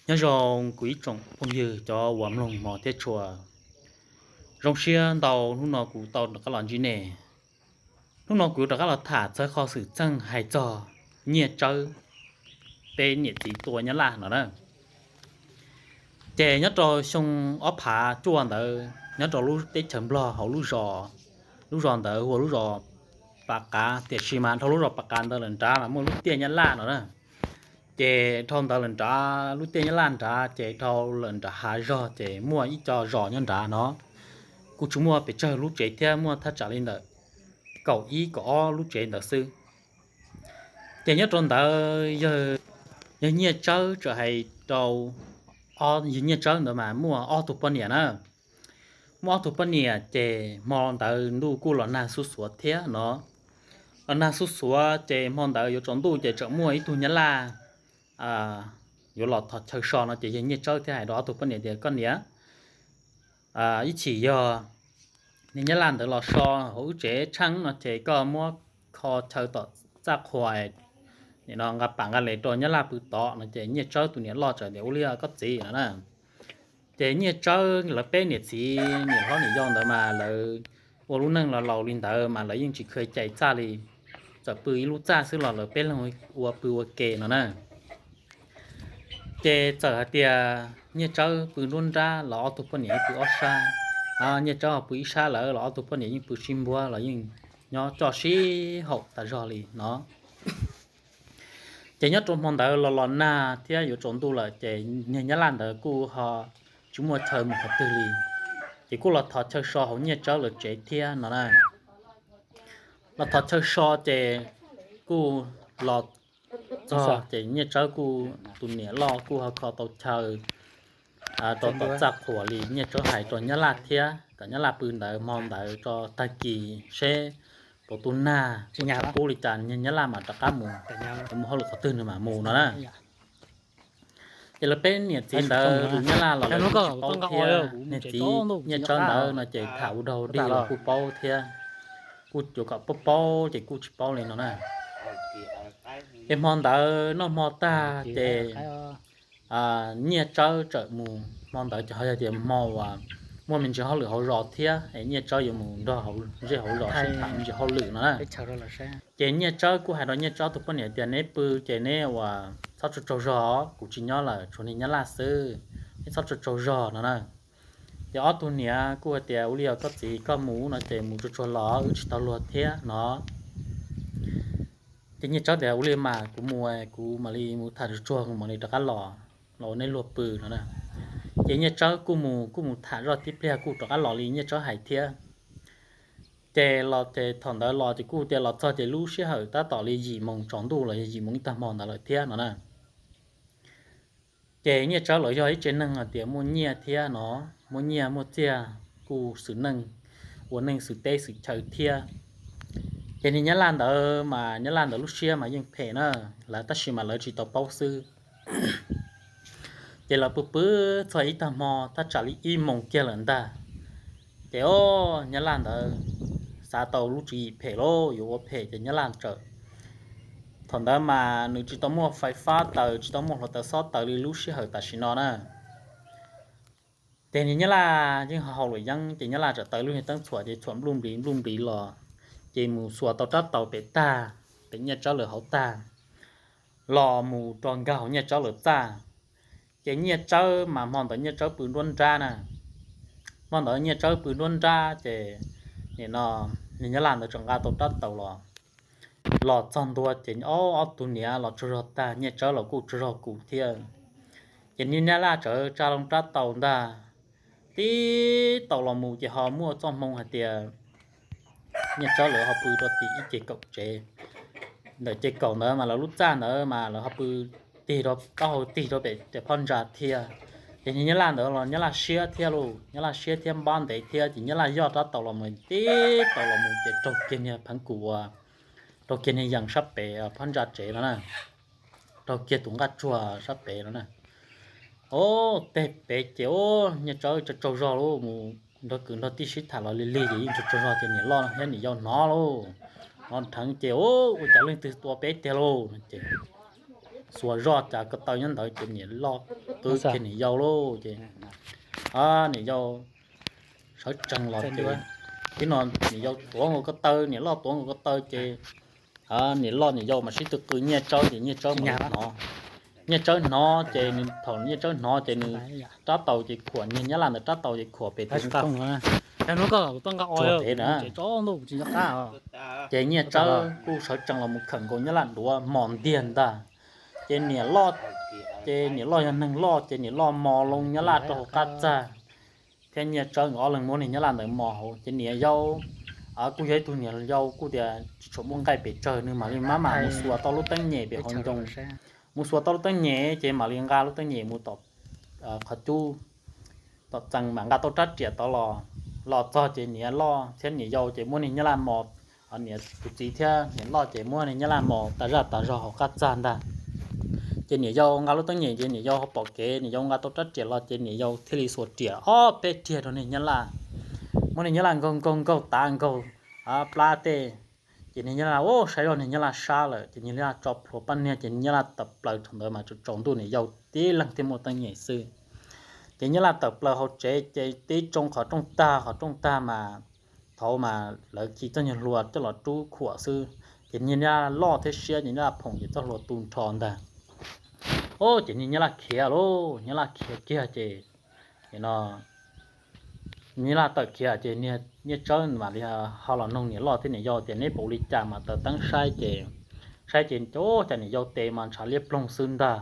Nyob zoo kuv ib tsoom phooj ywg cov uas mloog hmov thiab tshua, zoo siab ntau hnub no kuv tau rov qab los ntsib nej. Hnub no kuv rov qab los tham txog qhov xwm txheej hais txog Nyiaj Tsawb, peb niam txiv tua Nyab Laj no na. Ces nyob rau xyoo ob phav cuaj ntawd nyob rau lub teb chaws Nplog hauv lub zos, lub zos ntawd hu ua lub zos Pas Qav, tiam sis mas dhau lub zos Pas Qav ntawd lawm nrad mas muaj lub tiaj Nyab Laj no na. Ces dhau ntawd lawm nrad, lub tiaj Nyab Laj nrad ces dhau lawm nram hav zog ces muaj ib co zos nyob nrad no. Kuj tsis muaj pes tsawg lub tsev thiab, muaj thaj tsam li ntawm kaum ib kaum ob lub tsev ntawd xwb. Ces nyob rau ntawd yawg Nyiaj Tsawb txawm hais rau, yawg Nyiaj Tsawb ntawd mas muaj ob tug poj niam na. Muaj ob tug poj niam ces hmo ntawd ntuj kuj los nag xuv xuav thiab no. Los nag xuv xuav ces hmo ntawd yuav tsaus ntuj ces txawm muaj ib tug Nyab Laj yuav los thov chaw so no ces yawg Nyiaj Tsawb thiaj hais rau ob tug poj niam tias, Koj niam, ib chim yog niag Nyab Laj ntawd los so hauv wb tsev tsheej no ces koj muab kho chaw tom txaj qhua, nim no nqa pam nqa les rau Nyab Laj pw tod no. Ces Nyiaj Tsawb tus niam loj txawm tias, Ua li koj txiv no na. Ces Nyiaj Tsawb lawv peb niam txiv niam hlob niam yau ntawd mas lawv ua lub neej los laus li ntawd mas lawv yeej tsis kheev cais txaj li, txawm pw ib lub txaj xwb los lawv peb leeg ua pw ua ke no na. Ces txawm hais tias Nyiaj Tsawb pw nruab nrab los ob tug poj niam pw ob sab, Nyiaj Tsawb ho pw ib sab lawm los ob tug poj niam yeej pw sib npuab los yeej nyob coj sib haum tas zog li no. Ces nyob rau hmo ntawd los los nag thiab yuav tsaus ntuj lawm ces niag Nyab Laj ntawd kuj ho tsis muaj chaw mus qhov twg li, ces kuj los thov chaw so hauv Nyiaj Tsawb lawv tsev thiab no na. Los thov chaw so ces kuj los txog ces Nyiaj Tsawb kuj tus niam loj kuj ho kho tau chaw rau tom txaj qhua li. Nyiaj Tsawb hais rau Nyab Laj thiab kom Nyab Laj pw ntawd hmo ntawd tso, tag kis seb puas tu nag, puas tu kub li cas Nyab Laj mam rov qab mus, mus hauj lwm qhov twg nws mam mus no na. Ces lawv peb niam txiv ntawd tus Nyab Laj los lawv kuj tsis paub thiab, niag txiv Nyiaj Tsawb ntawd no ces tham ua dog dig los kuj paub thiab, kuj yuav kom paub paub ces kuj tsis paub li no na. Ces hmo ntawd noj hmo tag ces Nyiaj Tsawb txawm mus, hmo ntawd ces ho yog tias hmo uas muaj me ntsis hauj lwm hauv zos thiab es Nyiaj Tsawb yuav mus nrog zej hauv zos sib tham me ntsis hauj lwm no na. Ces Nyiaj Tsawb kuj hais rau Nyiaj Tsawb tus poj niam tias, Neb pw ces neb ua txhob tsaug tsaug zog, kuv tsis nyob lawm, tshuav niag Nyab Laj xwb, neb txhob tsaug tsaug zog no na. Ces ob tug niam kuj hais tias, Ua li os koj txiv, koj mus no ces mus tsuag tsuag los, wb tsis tau luag thiab no. Ces Nyiaj Tsawb tias, Ua li mas kuv mus, kuv mam li mus tham tsuag tsuag kuv mam li rov qab los, los ua nej luag pw no na. Ces Nyiaj Tsawb kuj mus, kuj mus tham zoj tib pliag kuj rov qab los li Nyiaj Tsawb hais thiab. Ces los ces thaum ntawd los ces kuj tias los txog ces lub sij hawm tab tom li yim moos tsaus ntuj los yog yim moos ib tag hmo ntawd lawm thiab no na. Ces Nyiaj Tsawb los yog ib tsev neeg hais tias muaj nyiaj thiab no, muaj nyiaj muaj txiaj, kuj xwm neej, ua neej xwm teb xwm chaw thiab. Ces niag Nyab Laj ntawd mas Nyab Laj ntawd lub siab mas yeej phem na, lawv tab sis mas lawv tsis tau paub xwb. Ces lawv pw pw txog ib tag hmo thaj tsam li ib moos kiag lawm ntag. Ces o, Nyab Laj ntawd xav tau lub tswv yim phem lauj, yuav ua phem ces Nyab Laj txawm, thaum ntawd mas nws tsis tau muaj fais fab taws, tsis tau muaj hluav taws xob taws li lub sij hawm tam sim no na. Ces niag Nyab Laj yeej haus luam yeeb ces Nyab Laj txawm taws lub niag teeb txhuam ces txhuam npluj nplis npluj nplis los, ces mus xuas tau rab taus pem tag, pem Nyiaj Tsawb lawv hauv tag, los mus rau nkag hauv Nyiaj Tsawb lawv txaj. Ces Nyiaj Tsawb mas hmo ntawd Nyiaj Tsawb pw nruab nrab na. Hmo ntawd Nyiaj Tsawb pw nruab nrab ces nim no niag Nyab Laj ntawd tseem nqa tau rab taus los. Los txog ntua ces ob, ob tug niam los tsaug zog tag, Nyiaj Tsawb los kuj tsaug zog kuj thiab. Ces niag Nyab Laj txawm tsa loo rab taus ntag, tib taus los mus ces ho muaj txoj hmoo hais tias Nyiaj Tsawb lawv ho pw rau tim ib ce kaum tsev. Ntawm ce kaum ntawd mas lawv lub txaj ntawd mas lawv ho pw tig rau taub hau tig rau pem phab ntsa thiab. Ces niag Nyab Laj ntawd los Nyab Laj siab thiab lauj, Nyab Laj siab thiab npab ntev thiab ces Nyab Laj yoj rab taus los mus tib taus los mus ces raug kiag niag pheev kum uas, raug kiag niag yees sab pem phab ntsa tsev no na, raug kiag tus nqaj tsuag sab pem no na. O, teg pem ces o, Nyiaj Tsawb tsaug tsaug zog lauj, mus nrog kwv nrog tij sib tham los lig lig ces yeej tsaug tsaug zog ces niam loj thiab niam yau hnov lauj, hnov dheev ces, Ua cas leej twg tua peb tiag lauj? No ces xuas zoj cav ko taw nyob ntawd ces niam loj twb kiag niam yau lauj ces niam yau sawv tsees los ces tib no niam yau tuav nkaus ko taw, niam loj tuav nkaus ko taw ces niam loj niam yau mas sib tw qw Nyiaj Tsawb ces Nyiaj Tsawb hnov. Nyiaj Tsawb hnov ces nws, thaum Nyiaj Tsawb hnov ces nws rab taus ces khuam, niag Nyab Laj ntawd rab taus ces khuam pem tes nqa tsuag tes na. Ces Nyiaj Tsawb kuj sawv tsees los mus khawm nkaus Nyab Laj duav mos ntiag ntag. Ces niam loj, ces niam loj yog neeg loj ces niam loj mos loo Nyab Laj rau hauv qab txag, thiab Nyiaj Tsawb nkawd ob leeg muab niag Nyab Laj ntawd mos hauv ces niam yau kuj yog ib tug niam yau kuj tias tsis tshua muaj nqaij pes tsawg, nws mam li maj mam mus xuas tau lub teeb nyem pem hauv ncoo. Mus xuas tau lub teeb nyem ces mam li nqa lub teeb nyem mus tom qhov cub, tom txee mas nqa tau rab riam tod los. Los txog ces niam loj thiab niam yau ces muab niag Nyab Laj mos, niam tus txiv thiab niam loj ces muab niag Nyab Laj mos tas zaj tas zog hauv qab txag ntag. Ces niam yau nqa lub teeb nyem ces niam yau ho pom kev, niam yau nqa tau rab riam los ces niam yau thiaj li xuas riam ob peb riag rau niag Nyab Laj, muab niag Nyab Laj nkaug nkaug nkaug tav nkaug plab tej. Ces niag Nyab Laj, u, saib zoj niag Nyab Laj sab lawm ces niag Nyab Laj tso plhuav paj niag ces niag Nyab Laj tawm plaws thaum ntawd mas tsaus ntuj, niam yau tib leeg thiaj muaj teeb nyem xwb. Ces Nyab Laj tawm plaws hauv tsev ces tib tsoo qhov rooj tag, qhov rooj tag mas thaud mas lawv khi txoj nyuag hlua coj los rub khuam xwb. Ces niag Nyab Laj loj thiab siab ces Nyab Laj phoom ces txoj hlua tu nrho ntag. Ces niag Nyab Laj khiav lauj, Nyab Laj khiav kiag ces no Nyab Laj tawm khiav ces niag Nyiaj Tsawb mam li ho los noog niam loj thiab niam yau tias neb puas ua li cas mas taws teeb saib ces, saib ces cas niam yau tes mas ntshav liab ploog xwb ntag.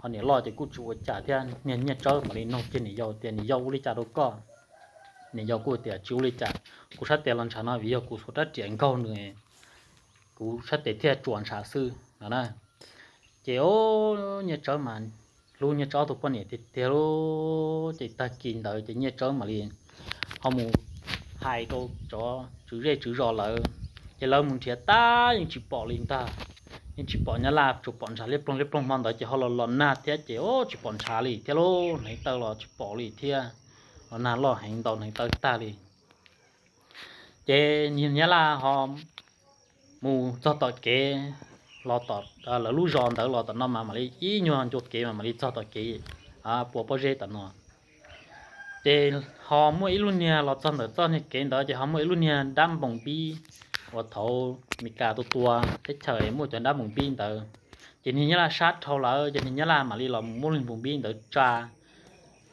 Ho niam loj ces kuj tsis ua cas thiab, niag Nyiaj Tsawb mam li noog kiag niam yau tias niam yau ua li cas rau koj? Niam yau kuj tias tsis ua li cas, kuv sab tes los ntshav no vim yog kuv xuas rab riam nkaug nws, kuv sab tes thiaj tsuas ntshav xwb no na. Ces Nyiaj Tsawb mas hlub Nyiaj Tsawb ob tug poj niam tiag tiag lauj. Ces tag kis ntawd ces Nyiaj Tsawb mam li ho mus hais rau cov tswv zej tswv zos lawv, ces lawv mus nrhiav tab yeej tsis pom li ntag. Yeej tsis pom Nyab Laj, tsuas pom ntshav liab ploog liab ploog hmo ntawd ces ho los los nag thiab ces tsis pom ntshav li thiab lauj, hneev taw los tsis pom li thiab, los nag loj heev ntaus hneev taw tag li. Ces niag Nyab Laj ho mus txog tom kev, los tom lawv lub zos ntawd los tom no mas mam li ib nyuag ncua kev mas mam li txog tom kev puas pob zeb tom no. Ces ho muaj ib lub niag los txog ntawm txoj niag kev ntawd ces ho muaj ib lub niag dab npoos npib uas thaud Meskas tua tua teb chaws muaj cov dab npoos npib ntawd. Ces niag Nyab Laj sab dhau lawm ces niag Nyab Laj mam li los muab lub npoos npib ntawd tsa,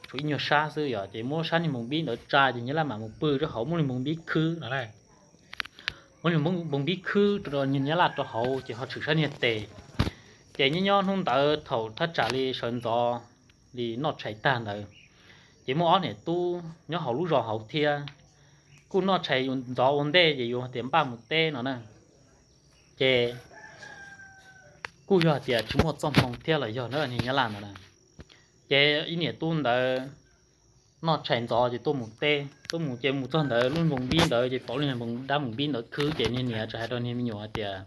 tshuav ib nyuag sab xwb yom, ces muab sab niag npoos npib ntawd tsa ces Nyab Laj mam mus pw rau hauv, muab lub npoos npib khwb no lauj. Muab lub npoos npib khwb rau niag Nyab Laj rau hauv ces ho tshwm sab niag tes. Ces nyob nyob hnub ntawd thaum thaj tsam li sawv ntxov li noj tshais tag ntawd, ces muaj ob niam tub nyob hauv lub zos hauv thiab, kuj noj tshais ntxov ua ntej ces yuav tias npaj mus teb no na. Ces kuj yog tias tsis muaj txoj hmoo thiab los yog na niag Nyab Laj ntawd na. Ces ib niam tub ntawd noj tshais ntxov ces tuaj mus teb, tuaj mus ces mus txog ntawd lub npoos npib ntawd ces pom lub niag dab npoos npib ntawd khwb ces niag niam txawm hais rau niag me nyuam tias,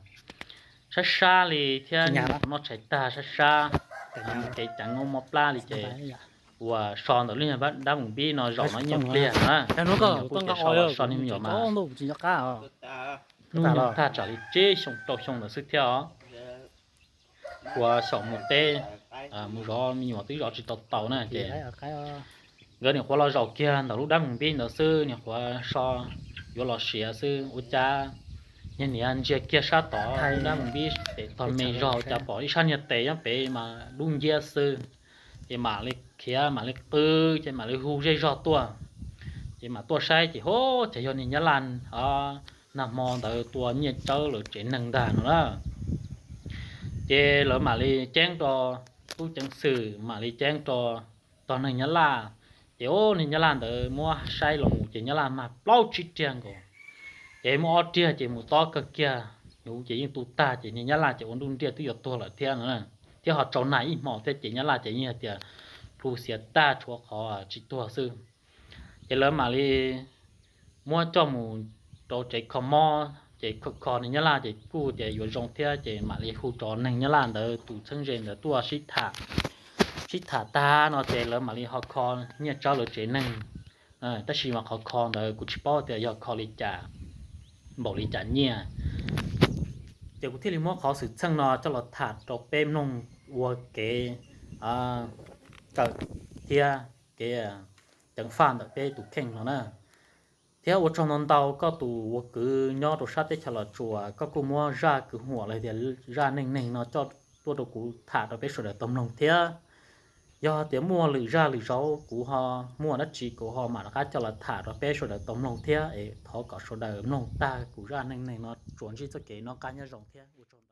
sab sab li thiab noj tshais tag sab sab, kev ceev mob plab li ces uas so ntawm lub niag dab npoos npib no zaum no ib nyuag pliag na. Kuj tias so los so niag me nyuam mas hnub nyoog thaj tsam li tsib xyoo rau xyoo ntawd xwb thiab os. Uas xyaum mus teb, mus zov me nyuam twb zov tsis tau tau na ces nkawd nyuam qhuav los zaum kiag ntawm lub dab npoos npib ntawd xwb, nyuam qhuav so yuav los siav xwb ua cas niag niam ntsia kiag sab tod lub dab npoos npib tes tog me zog ua cas pom ib sab niag tes nyob pem mas dub nciab xwb. Ces mam li khiav mam li qw ces mam li hu zej zog tuaj. Ces mam tuaj saib ces hu, ces yog niag Nyab Laj nag hmo ntawd tua Nyiaj Tsawb lawv tsev neeg ntag no na. Ces lawv mam li ceeb rau tub ceev xwm, mam li ceeb rau tog neeg Nyab Laj. Ces ub, niag Nyab Laj ntawd muab saib los mus ces Nyab Laj mag plaub tsib riag nkaus. Ces muaj ob riag ces mus tob kawg kiag, nws ces yeej tu tag ces niag Nyab Laj ces ua nruj nriaj twb yuav tuag lawm thiab no, thiab ho tsaus nag ib hmo thiab ces Nyab Laj ces yeej hais tias plhu xiav tag tshuav qhov tsis tuag xwb. Ces lawv mam li muab coj mus rau tsev kho mob, ces kho kho niag Nyab Laj ces kuj tias yuav zoo thiab ces mam li hu cov neeg Nyab Laj ntawd tus txheeb ze ntawd tuaj sib tham. Sib tham tag no ces lawv mam li ho kho Nyiaj Tsawb lawv tsev neeg. Tab sis mas qhov kho ntawd kuv tsis paub tias yog kho li cas, npaum li cas nyiaj. Ces kuv thiaj li muab qhov xwm txheej no coj los tham rau peb mloog ua kev kawm thiab kev ceev faj ntawm peb tus kheej no na. Thiab ua tsaug ntau ntau koj tus ua kwv nyob rau sab teb chaws Los Tsuas, koj kuj muab zaj kwv huam los tias zaj neej neeg no coj tuaj rau kuv tham rau peb sawv daws tau mloog thiab. Yog tias muaj lwm zaj lwm zaus kuv ho muaj dab tsi kuv ho mam rov qab coj los tham rau peb sawv daws tau mloog thiab es thov kom sawv daws mloog tag kuv zaj neej neeg no tsuas ntsib txoj kev noj qab nyob zoo thiab ua tsaug ntau.